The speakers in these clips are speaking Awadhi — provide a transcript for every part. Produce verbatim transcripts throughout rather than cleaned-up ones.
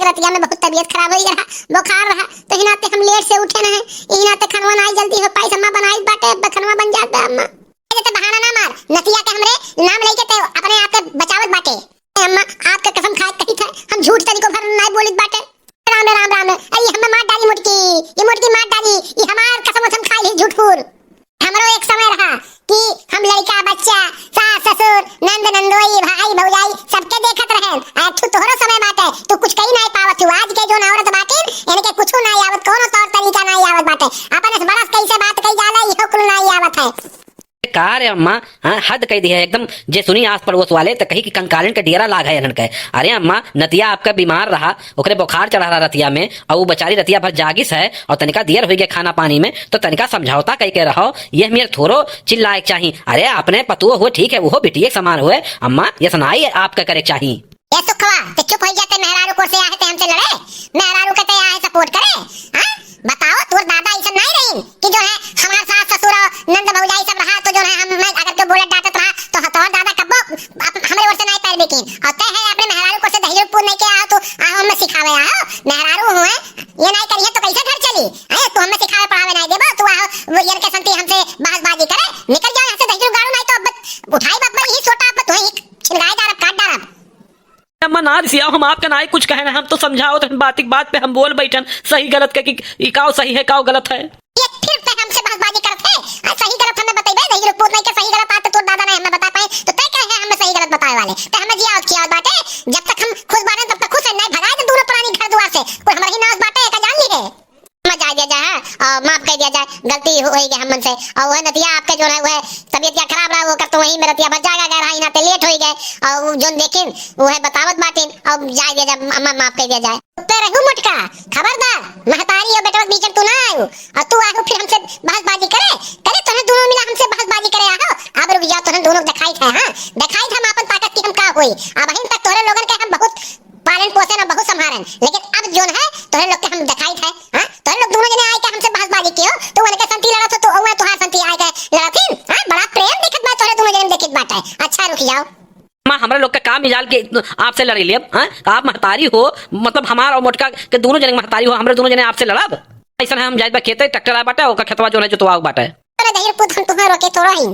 रतिया में बहुत तबियत खराब होइ रहा, बुखार रहा, तो ही नाते हम लेट से उठे रहे, यही नाते खनवा नाई जल्दी हो पाई, अम्मा बनाई बाटे, अब खनवा बन जात बा अम्मा। ये तो बहाना ना मार, नतिया के हमरे नाम लेके ते अपने आप के बचावत बाटे। ए अम्मा, आपके कसम खाए कही थे, हम झूठ तनिको भर नाई बोलित बाटे। राम रे राम राम रे, अरे हमें मार डाली मोटकी, ये मोटकी मार डाली, ये हमार कसम हम खाई ली झूठ फूर। हमरो एक समय रहा कि हम लड़का बच्चा, सास ससुर, नंद नंदोई, भाई भौजाई सबके देखत रहे। आ तू तोहरो समय बाटे, तू कुछ कही नाई पावत तू। आज के जोन औरत बाटिन, इनके कुछ नाई आवत, कोनो तौर तरीका नाई आवत बाटे। अपन इस बड़स कैसे बात कही जाला, इहो कुल नाई आवत है। का रे अम्मा, हाँ, हद कई दिया है एकदम। जे सुनी आस पड़ोस वाले त कही कि कंकालिन के डेरा लाग है इन्हन के। अरे अम्मा, नतिया आपका बीमार रहा, ओकरे बुखार चढ़ा रहा रतिया में, और वो बेचारी रतिया भर जागिस है, और तनिका देर होइ गया खाना पानी में, तो तनिका समझौता कई के रहो, ये मेर थोड़ो चिल्लाए के चाही। अरे अपने पतुओ हुए ठीक है, वो बिटिये के समान हुए, अम्मा, ये सुनाई आपका करे के चाही। ए सुखवा, ते चुप होइ जा, ते मेहरारू कोर से आहे ते हमसे लड़े, मेहरारू के ते आहे सपोर्ट करे, हाँ? बताओ, तोर दादा ऐसा नहीं रही कि जो है हमार सास ससुर और नंद भौजाई सब रहा तो जो है हम, मैं अगर क्यों बोलत डांटत रहा तो तोर दादा कब्बो अप-, हमरे ओर से नहीं पैर बेकिन। और ते है अपने मेहरारू कोर से दहिजर पूत नहीं के आओ तो आओ हमें सिखावे आओ, मेहरारू हुए ये नहीं करिए तो कैसे घर चली? अरे तू हमें सिखावे पढ़ावे नहीं देबो, तू आओ वो इनके संती हमसे बहसबाजी करे, निकल जाओ यहाँ से दहिजर गाड़ू, नहीं तो अब उठाई बाप यही सोटा अब तुम्हें छिनगाई डारब, काट डारब। अम्मा ना रिसियाओ, हम आपका नाई कुछ कहे ना, हम तो समझाओ तो बात, एक बात पे हम बोल बैठन सही गलत के कि ई काव सही है, काव गलत है। ये फिर ते हमसे बहसबाजी करत है? आ, सही गलत हमें बतइबे, नहीं रुक पूत नहीं के सही गलत बात तो तोर दादा नहीं हमें बता पाए, तो ते कहे है हमें सही गलत बतावे वाले? ते हमें जिया और खियावत बाटे, जब तक हम खुश बाटे तब तक खुश है, नहीं भगाए तो दोनों प्राणी घर द्वार से, कोई हमारे ही नाश बाटे, एका जान ली है। अम्मा जाए दिया जाए, हाँ, और माफ कर दिया जाए, गलती हो, हो गई हमन से। और वह नतिया आपके जो है, वह तबीयत या खराब रहा, वो कर तो वहीं में रतिया भर जागा गया रहा, इनाते लेट हो गए। और वो जोन देखिन, वो है बतावत बाटिन, और जाए दिया जाए, अम्मा माफ कर दिया जाए। उत्ते रहू मोटका, खबरदार, महतारी और बेटवा के बीच में तू ना आयु, और तू आयु फिर हमसे बहसबाजी करे, करे तोहने दोनों मिला हमसे बहसबाजी करे आहो। अब रुक जाओ, तोहने दोनों दिखाई थे, हाँ, दिखाई थे हम अपन ताकत की हम का होई। अब अहिन तक तोहरे लोगन के हम बहुत पालन पोषण और बहुत संभारन, लेकिन अब जोन है तोहरे लोग के हम दिखाई थे, हाँ, तोहरे लोग दोनों जने आए के हमसे बहसबाजी कियो, तो उनके संती लड़त हो, तो उहे तोहार संती आए के लड़थिन, हाँ, बड़ा प्रेम दिखत बा तोहरे दोनों जने में दिखत बाटे। अच्छा रुक जाओ। माँ, हमरा लोग का का मिजाल के आपसे लड़े लेब, हाँ? आप महतारी हो, मतलब हमार और मोटका के दोनों जने के महतारी हो, हमरे दोनों जने आपसे लड़ब? ऐसा है, हम जाइत बा खेते, ट्रैक्टर आए बाटे, ओकर खेतवा जोन है जोतवाओ बाटे। अरे दहिर पूत, हम तुम्हें रोके थोड़ा ही।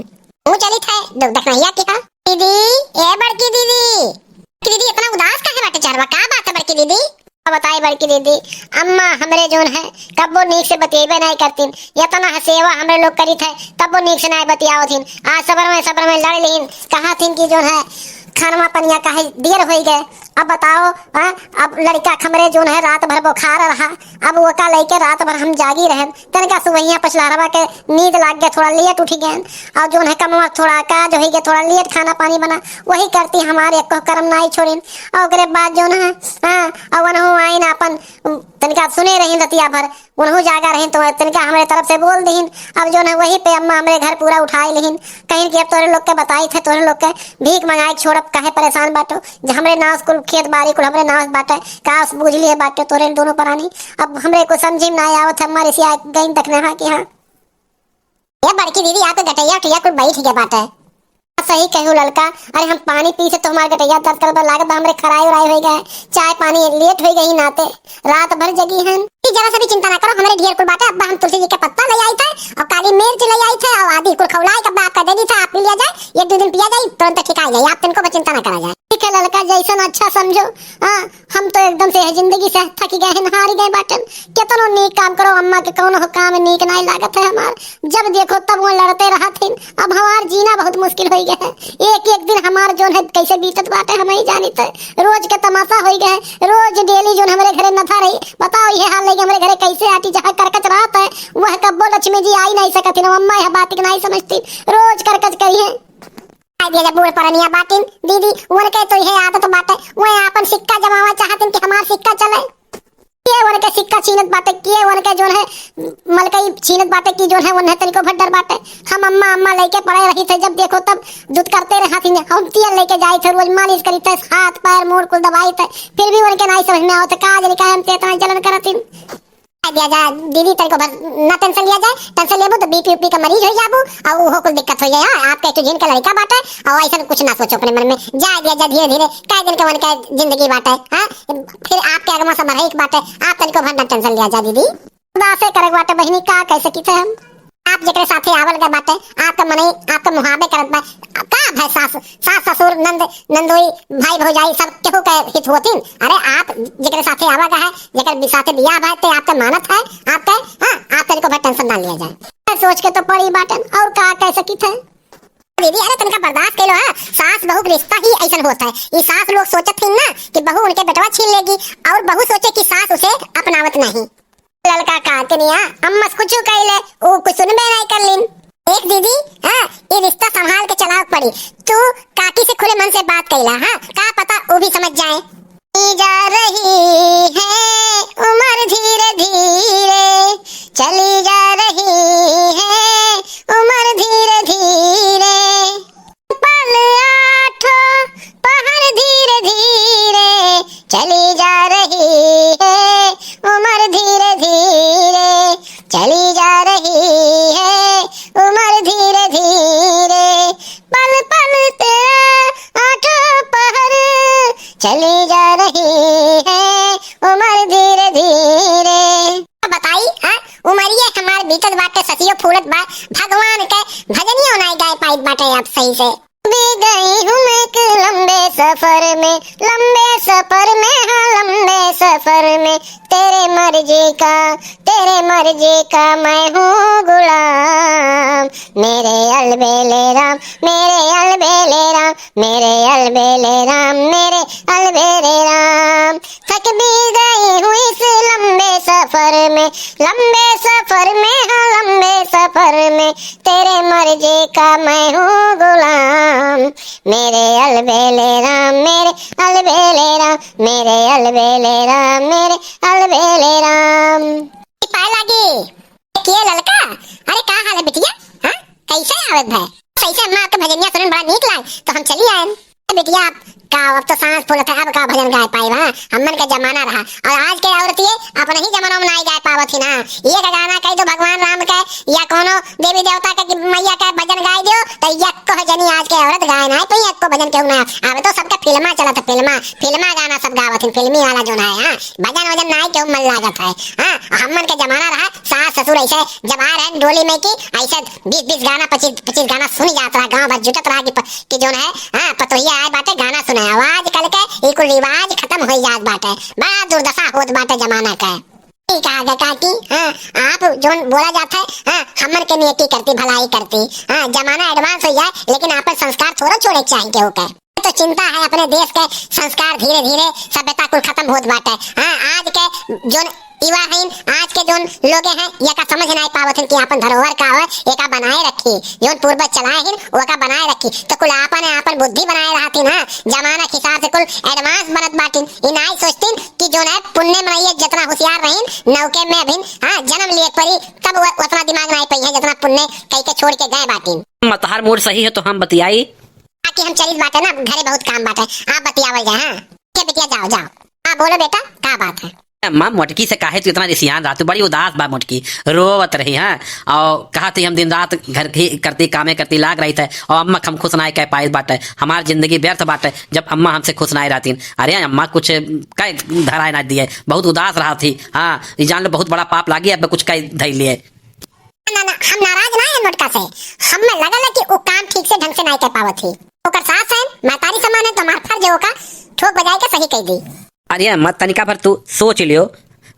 वो चली थे, दो दखनैया के हाँ। दीदी, ए बड़की दीदी। बड़की दीदी, इतना उदास काहे बाटे चेहरवा? का बात है बड़की दीदी? का बताई बड़की दीदी, अम्मा हमरे जोन है, कब्बो नीक से बतियेबे नहीं करतीन। इतना हसेवा हमरे लोग करी थे, तब्बो नीक से नहीं बतियावत हिन। आज सबर में, सबर में लड़ लिहिन, कहा थिन कि जोन है, खानवा पनिया काहे देर होई गए। अब बताओ, हाँ? अब लड़का हमरे जोन है, रात भर बुखार रहा, अब ओका लइके रात भर हम जागी रहन। तनिका सुबहिया पछलहरवा के नींद लाग गए, थोड़ा लेट उठी गए, और जोन है कमवा थोड़ा का जो है के थोड़ा लेट खाना पानी बना, वही करती हमारे एको करम नाई छोड़िन। और ओकरे बाद जोन है, हाँ, और वनहु आइन अपन तनिका सुने रहिन रतिया भर, उनहु जागा रहिन तो तनिका हमरे तरफ से बोल दिहिन। अब जोन है वही पे अम्मा हमरे घर पूरा उठाई लिहिन, कहिन कि अब तोरे लोग के बताई थे, तोरे लोग के भीख मंगाई छोड़ब, काहे परेशान बाटो, जे हमरे नाव से कुल खेत बारी कुल हमरे नाव से बाटे, का बूझ लिए बाटे तोरे दोनों परानी। अब हमरे को समझी में ना आवत है, हमारे से गई दखनहा कि हाँ। ये बड़की दीदी, आपके गटैया उटैया कुल बैठ गए बाटे। सही कहू ललका, अरे हम पानी पी से तो हमारे गटैया दर्द करत बा, लागत बा हमरे खराई उराई होई गए, चाय पानी लेट होई गई नाते, रात भर जगी हन। ई जरा सा भी चिंता ना करो, हमरे ढेर कुल बाटे, अब्बा हम तुलसी जी के पत्ता ले आई थे और काली मिर्च ले आई थे और आदि कुल खौलाई के अब्बा आपका दे दी था, आप पी लिया जाए, एक दो दिन पिया जाए, तुरंत ठीक आ जाए, आप तिनको पर चिंता ना करा जाए। ठीक है ललका, जैसन अच्छा समझो। हाँ, हम तो एकदम से यह जिंदगी से थक गए हैं, हार गए बाटन। केतनो नीक काम करो, अम्मा के कौनो हो काम नीक नाई लागत है हमार। जब देखो तब वो लड़ते रहत हिन। अब हमार जीना बहुत मुश्किल हो गया है। एक एक दिन हमार जोन है कैसे बीतत बाटे हम ही जानित है। रोज के तमाशा हो गया है। रोज डेली जोन हमरे घरे नथा रही। बताओ ये हाल है कि हमरे घरे कैसे आटी जहाँ करकच रहत है, वह कब्बो लक्ष्मी जी आई नहीं सकत हिन। अम्मा यह बात के नहीं समझती, रोज करकच करी है। आई दिया जब बूढ़ परनिया बाटिन, दीदी, उनके तो यह आदत बाटे, वह आपन सिक्का जमावा चाहतिन कि हमार सिक्का चले। के उनके सिक्का छीनत बाटे, के उनके जोन है मलकई छीनत बाटे कि जोन है उन्हें तनिको भर डर बाटे। हम अम्मा, अम्मा लइके पड़े रही थे, जब देखो तब दूध करते रहा थी, हम तेल लेके जाई थे, रोज मालिश करी थे, हाथ पैर मूड़ कुल दबाई थे, फिर भी उनके नहीं समझ में आवत, का जाने का हम ते इतना जलन करत हिन। जाए दिया जा दीदी, तनिको भर ना tension लिया जाए, tension लेबू तो बीपी उपी का मरीज हो जाबू, और उहो कुल दिक्कत हो जाए। हाँ, आपके एक झिन के लड़का बाटे, और ऐसा कुछ ना सोचो अपने मन में, जाए दिया जा धीरे धीरे, कई दिन के मन के जिंदगी बाटे। हाँ, फिर आपके अगवा से मरही के बाटे, आप तनिको भर ना tension लिया जा दीदी। उदासे करे के बाटे बहिनी, का कह सकी थे हम। आप जेकरे साथे आवल गए बाटे, आपका मनई, आपका मुहाबे करत बा, का भय सास, सास ससुर, नंद, नंदोई, भाई भौजाई सब केहू के हित होतिन। अरे आप जेकरे साथे आवा गा है, जेकर बि-, साथे बियाह बा, ते आपके मानत है, आपके, हाँ, आप तनिको भर tension ना लिया जाए। सोच के तो पड़ी बाटन, और का कह सकी थे। दीदी, अरे तनिका बर्दाश्त कर लो, हाँ, सास बहू के रिश्ता ही ऐसन होता है। ये सास लोग सोचत थी ना कि बहू उनके बेटवा छीन लेगी, और बहू सोचे कि सास उसे अपनावत नहीं। लड़का का कनिया, अम्मा से कुछ कहले, ऊ कुछ सुनबे नहीं कर लिन। एक दीदी, हाँ, ये रिश्ता संभाल के चलावे पड़ी। तू काकी से खुले मन से बात कैला, हाँ, का पता वो भी समझ जाए। चली जा रही है उम्र धीरे धीरे, चली जा रही है उम्र धीरे धीरे। पल आठों पहर धीरे धीरे, चली जा रही है उम्र धीरे धीरे, चली जा रही है उम्र धीरे धीरे। पल पल तेरा आठों पहर, चली जा रही है उम्र धीरे धीरे। बताई, हाँ, उमरिया हमार बीतत बाटे, ससियो फूलत बा, भगवान के भजनियो नाई गाए पाइत बाटे आप सही से। भी गई हूँ मैं एक लंबे सफर में, लंबे सफर में, हाँ, लंबे सफर में, तेरे मर्जी का, तेरे मर्जी का मैं हूँ गुलाम। मेरे अलबेले राम, मेरे अलबेले राम, मेरे अलबेले राम, मेरे अलबेले राम। थक भी गई हूँ इस लंबे सफर में, लंबे सफर में, हाँ, लंबे सफर में, तेरे मर्जी का मैं हूँ गुलाम। मेरे अलबेले राम, मेरे अलबेले राम, मेरे अलबेले राम, मेरे अलबेले राम। पाए लागी। के ललका, अरे का हाल है बिटिया? हाँ, कैसे आवत भय? सही से अम्मा आपके भजनिया सुनन बड़ा नीक लाग, तो हम चली आयन। ए बिटिया, आप का, अब तो सांस फूलत है, अब का भजन गाए पाए, हाँ? हमन का जमाना रहा, और आज के औरत ये अपने ही जमाना में नाई गाए पावत ही ना। ये का गाना कह दो भगवान राम के या कोनो देवी देवता के कि मैया के भजन गाए दो, तो यक्को जनी आज के औरत गाए ना पाई, यक्को भजन केहू ना। अब तो सबका फिल्मा चलत है, फिल्मा, फिल्मा गाना सब गावत है, फिल्मी वाला जो है, हाँ? भजन वजन नाई केहू मन लागत है, हाँ? हमन के जमाना रहा, सास ससुर ऐसे जब आ रहे हैं डोली में कि ऐसे बीस बीस गाना, पच्चीस पच्चीस गाना सुन जात रहा, गाँव भर जुटत रहा कि प-, कि जौन है, हाँ, पतोहिया आए बाटे, गाना सुनाए। अब आजकल के ई कुल रिवाज खतम होइ जात बाटे, बड़ा दुर्दशा होत बाटे जमाना के। ठीक है, आगे काकी, हाँ, आप जौन बोला जात है, हाँ, हमन के नेकी करती, भलाई करती, हाँ, जमाना advance होइ जाए, लेकिन आपन संस्कार थोड़ा छोड़े के चाही केहू के। तो चिंता है अपने देश के संस्कार, धीरे धीरे सभ्यता कुल खतम होत बाटे। हाँ, आज के जौन युवा हैं, आज के जौन लोगे हैं, एका समझ नाई पावत हैं कि आपन धरोहर का होय, एका बनाए रखी। जौन पूर्वज चलाए हैं, ओका बनाए रखी। तो कुल आपन, आपन बुद्धि बनाए रहती ना, जमाना के हिसाब से कुल advance बनत बाटिन। ई नाई सोचतिन कि जौन है पुण्य मनइया जितना होशियार रहीन, नौके में अभिन, हाँ, जन्म लिए परी, तब वो उतना दिमाग नाई पई है जितना पुण्य कई के छोड़ के गए बाटिन। मतहार मूड सही है तो हम बतियाई। बाकी हम चलित बाटे ना, घरे बहुत काम बाटे, आप बतियावल जाए, हाँ। के बिटिया, जाओ, जाओ। हाँ, बोलो बेटा, का बात है? अम्मा, मोटकी से काहे तू इतना रिसियान रहा? तू बड़ी उदास बा मोटकी, रोवत रही, हाँ। और कहा थी हम दिन रात घर की करती, कामे करती लाग रही थे, और अम्मा हम खुश नाय कह पाए बाटे, हमार जिंदगी व्यर्थ बाटे, जब अम्मा हमसे खुश नाय रहती। अरे अम्मा, कुछ कह धराए ना दिए, बहुत उदास रहा थी, हाँ। ये जान लो, बहुत बड़ा पाप लागी, अब कुछ कह धई लिए। ना, ना, हम नाराज ना है मोटका से। हमें लगल है कि वो काम ठीक से ढंग से नाई कर पावत ही। ओकर सास है, महतारी समान है, तो हमार फर्ज है ओका ठोक बजाए के सही कह दी। अरे अम्मा, तनिका भर तू सोच लियो,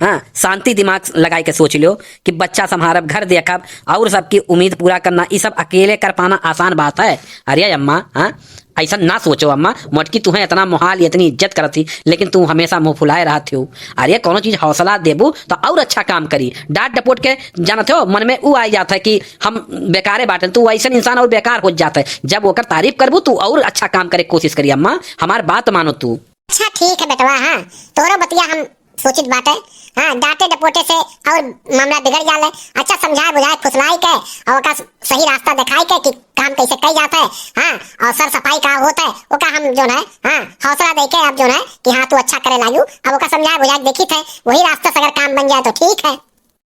हाँ, शांति दिमाग लगाए के सोच लियो कि बच्चा संभारब, घर देखब और सबकी उम्मीद पूरा करना, ई सब अकेले कर पाना आसान बात है? अरे अम्मा, हाँ, ऐसा ना सोचो अम्मा, मोटकी तुहें इतना मोहाल, इतनी इज्जत करत थी, लेकिन तू हमेशा मुंह फुलाए रहत हो। अरे कोनो चीज हौसला देबू तो और अच्छा काम करी। डांट डपोट के जानत हो मन में ऊ आ जात है कि हम बेकारे बाटन, तू ऐसन इंसान और बेकार हो जात है। जब ओकर तारीफ करबू तू और अच्छा काम करे के कोशिश करी अम्मा, हमार बात मानो तू। अच्छा ठीक है बेटवा, हाँ, तोरो बतिया हम सोचित बाटे। हाँ, डांटे डपोटे से और मामला बिगड़ जाले। अच्छा समझाए बुझाए फुसलाई के और ओका सही रास्ता दिखाई के कि काम कैसे कई जात है, हाँ, और सर सफाई का होत है, ओका हम जो है, हाँ, हौसला दे के अब जो है कि हाँ, तू अच्छा करे लागू। अब ओका समझाए बुझाए देखी थे, वही रास्ता से अगर काम बन जाए तो ठीक है।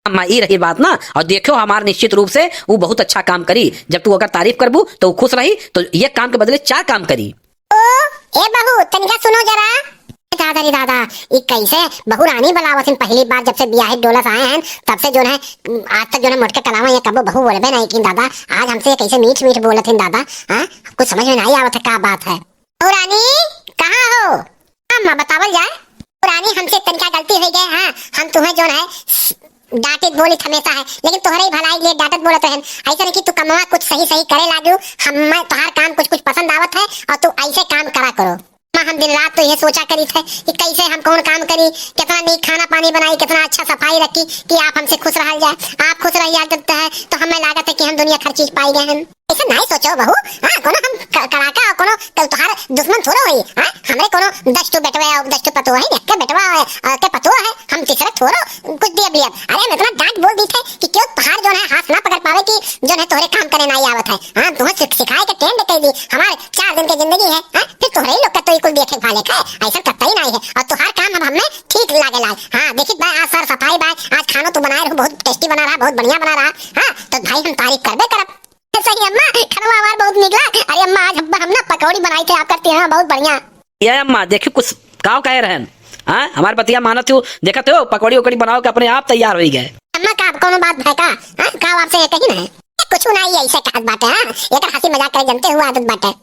अम्मा, ई रही बात ना, और देखो हमार निश्चित रूप से ऊ बहुत अच्छा काम करी। जब तू ओकर तारीफ करबू तो ऊ खुश रही, तो एक काम के बदले चार काम करी। ओ, ए बहू, तनिका सुनो जरा। दादा रे दादा, ई कैसे बहू रानी बुलावत हिन? पहली बार जब से बियाहे डोलस आए हैं, तब से जो है, आज तक जो है मोटका कलावा ये कबो बहू बोलबे नहीं किन दादा। आज हमसे कैसे मीठ मीठ बोलत हिन दादा, हाँ? कुछ समझ में नहीं आवत है, का बात है? बहू रानी, कहाँ हो? हाँ, माँ, बतावल जाए। बहू रानी, हमसे तनिका गलती हो गए, हाँ, हम तुम्हें जो है, डांटत बोलित हमेशा है, लेकिन तोहरे ही भलाई के लिए डांटत बोलत रहन। ऐसा नहीं कि तू कमवा कुछ सही सही करे लागू, हमें तोहार काम कुछ कुछ पसंद आवत है और तू ऐसे काम करा करो। माँ, हम दिन रात तो ये सोचा करी थे कि कैसे हम कौन काम करी, कितना नीक खाना पानी बनाई, कितना अच्छा सफाई रखी कि आप हमसे खुश रहल जाए। आप खुश रह जाते हैं तो हमें लागत है कि हम दुनिया खर्ची पाई गए हैं। ऐसा नहीं सोचो बहू, हाँ, कोनो हम क-, कड़ाका और कोनो क-, तोहार दुश्मन थोड़ो होई, हाँ, हमरे कोनो दस ठो बेटवे और दस ठो पतोह है, एक के बेटवा है और के पतोह है, हम तीसरे थोड़ो कुछ दिए बिया। अरे, हम इतना डांट बोल दी थे कि क्यों तोहार जो है हाथ ना पकड़ पावे कि जो है तोहरे काम करे ना आवत है, हाँ, तुम्हें सिख-, सिखाए के ट्रेंड कर दी, हमारे चार दिन के जिंदगी है, हाँ, फिर तोहरे ही लोग का तो ये कुल देखे भाले का, ऐसा कतई नहीं है, और तोहार काम अब हमें ठीक लागे लाए, हाँ, देखित बा, आज सर सफाई बा, आज खानो तू बनाए रहो, बहुत टेस्टी बना रहा, बहुत बढ़िया बना रहा, हाँ, तो भाई हम तारीफ करबे करब। सही अम्मा, खनवा हमार बहुत निकला। अरे अम्मा, आज हम, हम ना पकौड़ी बनाई थे आपका तेरा, बहुत बढ़िया। ये अम्मा, देखियो कुछ काव कहे रहन। हाँ, हमार बतिया मानत हो, देखत हो, पकौड़ी उकौड़ी बनाओ के अपने आप तैयार होई गए। अम्मा, का कोनो बात भय का? हाँ, का आपसे ये कही ना है? कुछ ना, ये ऐसे कहत बाटे, हाँ, एकर हंसी मजाक करे जनते हुआ आदत बाटे।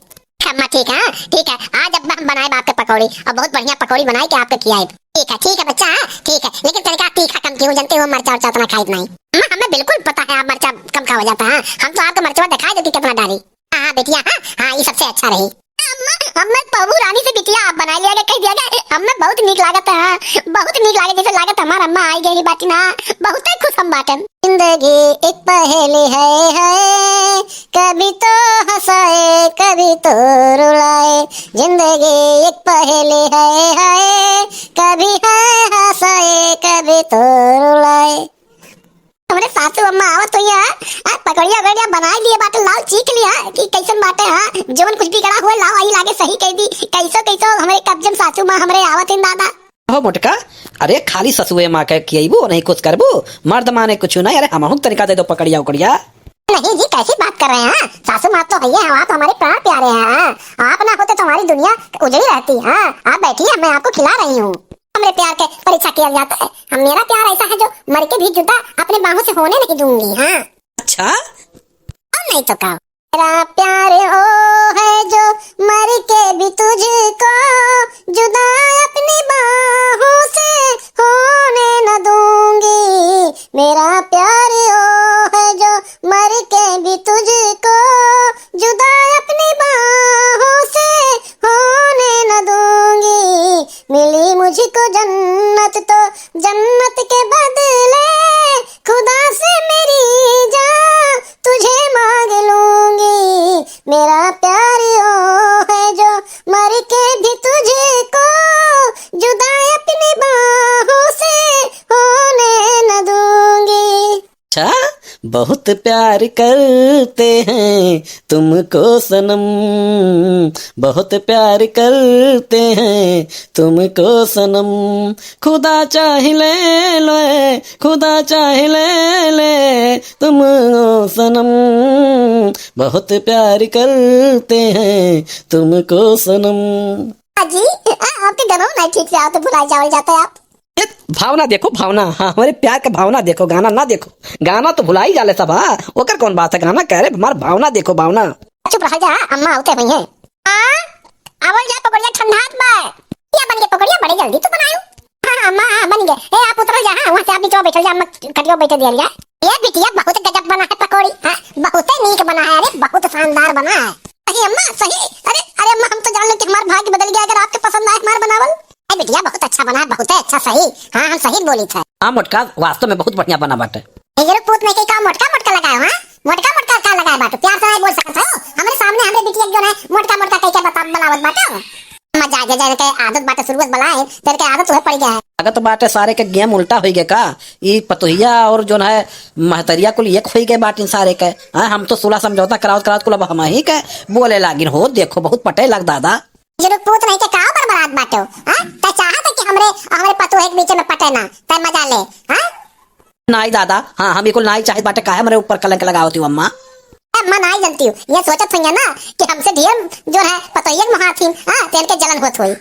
अम्मा, ठीक है, हाँ, ठीक है, आज अब हम बनाए बाप के पकौड़ी, और बहुत बढ़िया पकौड़ी बनाए के आपके खियाए। ठीक है, ठीक है बच्चा, हाँ, ठीक है, लेकिन तनिका तीखा कम कियो, जनते हो मरचा उरचा उतना खाइत नहीं। अम्मा, हमें बिल्कुल पता है आप मरचा कम खावा जाता है, हम तो आपको मरचवा दिखाई देती कितना डाली। हाँ, हाँ, बिटिया, हाँ, हाँ, ये सबसे अच्छा रही। अम्मा, अम्मा, बहू रानी से बिटिया आप बना लिया गया, कह दिया गया, अम्मा बहुत नीक लागत है, हाँ, बहुत नीक लागत, जैसे लागत हमार अम्मा आई गई बाटी ना, बहुत ही खुश हम बाटन। जिंदगी एक पहेली है, है, कभी तो हंसाए, कभी तो रुलाए। जिंदगी एक पहेली है, है, कभी है हंसाए, कभी तो रुलाए। हमरे सासू अम्मा आवत हुई है, आ पकौड़िया वकौड़िया बनाई लिए बाटे, लाओ चीख लिया कि कैसन बाटे, हाँ, जवन कुछ बिगड़ा हुए लाओ, आई लागे सही कह दी, कैसो कैसो हमरे कब्जे में सासू माँ हमरे आवत हैं दादा। हो मोटका, अरे खाली ससुए माँ के खियैबू, नहीं कुछ करबू, मर्द माने कुछ नहीं, अरे हमहू तनिका दे दो पकौड़िया उकौड़िया। नहीं जी, कैसी बात कर रहे हैं, हाँ? सासू माँ तो है, आप हमारे प्राण प्यारे हैं, हाँ? आप ना होते तो हमारी दुनिया उजड़ी रहती, हाँ? आप बैठिए, मैं आपको खिला रही हूँ। हमरे प्यार के परीक्षा किया जाता है। हम, मेरा प्यार ऐसा है जो मर के भी जुदा अपने बाहों से होने नहीं दूंगी, हाँ। अच्छा? और नहीं तो का। मेरा प्यार वो है जो मर के भी तुझको जुदा अपनी बाहों से होने न दूंगी। मेरा प्यार वो है जो मर के भी तुझको जुदा अपनी बाहों से होने न दूंगी। मिली मुझको जन्नत तो जन्नत के बदले खुदा से मेरी जान तुझे मांग लूंगी। मेरा प्यार वो है जो मर के भी तुझको जुदा अपनी बाहों से होने न दूंगी। अच्छा, बहुत प्यार करते हैं तुमको सनम, बहुत प्यार करते हैं तुमको सनम, खुदा चाहे ले ले, खुदा चाहे ले ले तुमको सनम, बहुत प्यार करते हैं तुमको सनम। अजी, आ, आपके गनवा नहीं ठीक से आओ तो भुला जावल जाता है आप। ए, भावना देखो, भावना। हाँ, हमरे प्यार के भावना देखो, गाना ना देखो। गाना तो भुला ही जाले सब, हाँ। ओकर कौन बात है, गाना कह रहे, हमार भावना देखो, भावना। चुप रह जा, अम्मा आवते हुई हैं। हाँ, आवल जा, पकौड़िया ठंडात बा। या बन गए पकौड़िया, बड़े जल्दी तो बनायो। हाँ, हाँ, अम्मा, हाँ, बन गए। ए, आप उतरल जा, हाँ, वहाँ से आप नीचे बैठल जा, अम्मा खटिया बैठे दिया जा। ए बिटिया, बहुत गजब बना है पकौड़ी, हाँ, बहुत नीक बना है, अरे, बहुत शानदार बना है। सही अम्मा, सही। अरे, अरे अम्मा, हम तो जान ले कि हमार भाग्य बदल गया अगर आपके पसंद आए हमार बनावल। ए बिटिया, बहुत अच्छा बना है, बहुत ही अच्छा, सही। हाँ, हम सही बोली थे। हाँ मोटका, वास्तव में बहुत बढ़िया बना बाटे। ए, ये पूत नहीं कही का मोटका मोटका लगाए, हाँ? मोटका मोटका का लगाए बाटे? प्यार से नहीं बोल सकत हो? हमरे सामने हमरे बिटिया के जो है मोटका मोटका कह के बता बनावत बाटे। अम्मा, जा, जा, जा, के आदत बाटे शुरू से बलाए, तेरे के आदत उहे पड़ गया है। लागत बाटे सारे के गेम उल्टा होई गए का? ई पतोहिया और जोन है महतरिया कुल एक होई गए बाटिन सारे के। हाँ, हम तो सुलह समझौता करावत करावत कुल अब हम ही के बोले लागिन हो। देखो, बहुत पटे लाग दादा। ये लोग पूत नहीं के का बरबरात बाटे हो? हाँ? तै चाहत है कि हमरे, हमरे पतोहे के बीच में पटे ना, तै मजा ले, हाँ? नाई दादा, हाँ, हम ई कुल नाई चाहित बाटे, काहे हमरे ऊपर कलंक लगावत हू अम्मा? अम्मा नाई जनती हू, ये सोचत होइया ना कि हमसे ढेर जो है पतोहिया के मोहात ही, हाँ, तेन के जलन होत होई।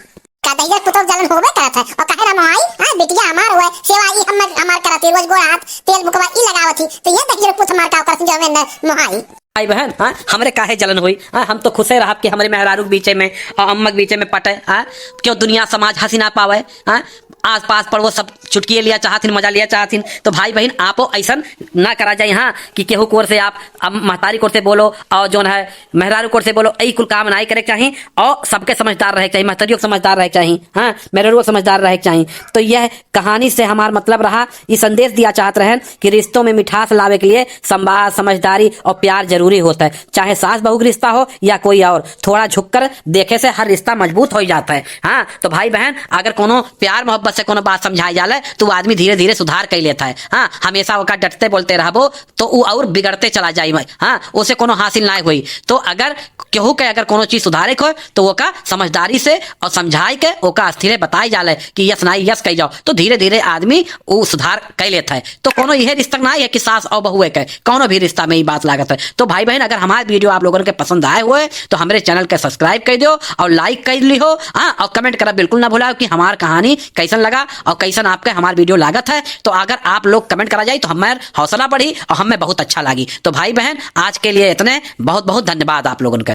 का दहिजर पुतोह जलन होबे करत है, और काहे ना मोहाई, हाँ, बिटिया हमार हुए, सेवा ई हम, हमार करत ही, रोज गोड़ हाथ, तेल बुकवा ई लगावत ही, तो ये दहिजर पुत हमार का ओकर से जो हमें न मोहाई। भाई बहन, हाँ, हमरे काहे जलन होई? हाँ, हम तो खुशे रहब कि हमरे मेहरारू के बीचे में और अम्मा के बीचे में पटे, हाँ, क्यों दुनिया समाज हंसी ना पावे, हाँ, आस पास पड़ोस सब चुटकिए लिया चाहथिन, मजा लिया चाहथिन। तो भाई बहन, आपो ऐसन ना करा जाए, हाँ, कि केहू कोर से आप अम-, महतारी कोर से बोलो और जौन है मेहरारू कोर से बोलो, ई कुल काम नाई करे के चाही। और सबके समझदार रहे के चाही, महतरियों के समझदार रहे के चाही, हाँ, मेहरारू के समझदार रहे के चाही। तो यह कहानी से हमार मतलब रहा, ये संदेश दिया चाहत रहन कि रिश्तों में मिठास लावे के लिए संवाद, समझदारी और प्यार जरूरी होता है। चाहे सास बहू के रिश्ता हो या कोई और, थोड़ा झुककर देखे से हर रिश्ता मजबूत हो जाता है। हाँ, तो भाई बहन, अगर कोनो प्यार मोहब्बत से कोनो बात समझाई जाले, तो वो आदमी धीरे धीरे सुधार कर लेता है। हाँ, हमेशा ओका डटते बोलते रहबो, तो वो और बिगड़ते चला जाई। हाँ, उसे कोनो हासिल ना होई। तो अगर केहू के अगर कोनो चीज सुधारे के हो, तो ओका समझदारी से और समझाई के ओका स्थिरे बताई जाले कि यस नाई यस कही जाओ, तो धीरे धीरे आदमी वो सुधार कर लेता है। तो कोनो यह रिश्ता ना है कि सास और बहू है के, कोनो भी रिश्ता में ये बात लागत है। तो भाई बहन, अगर हमार video आप लोगन के पसंद आए हुए, तो हमरे channel के subscribe कर दो और like कर लिहो, हाँ, और comment करब बिल्कुल ना भुलाओ कि हमार कहानी कैसन लगा और कैसन आपके हमार video लागत है। तो अगर आप लोग comment करा जाए, तो हमार हौसला बढ़ी और हमें बहुत अच्छा लागी। तो भाई बहन, आज के लिए इतने, बहुत बहुत धन्यवाद आप लोगन का।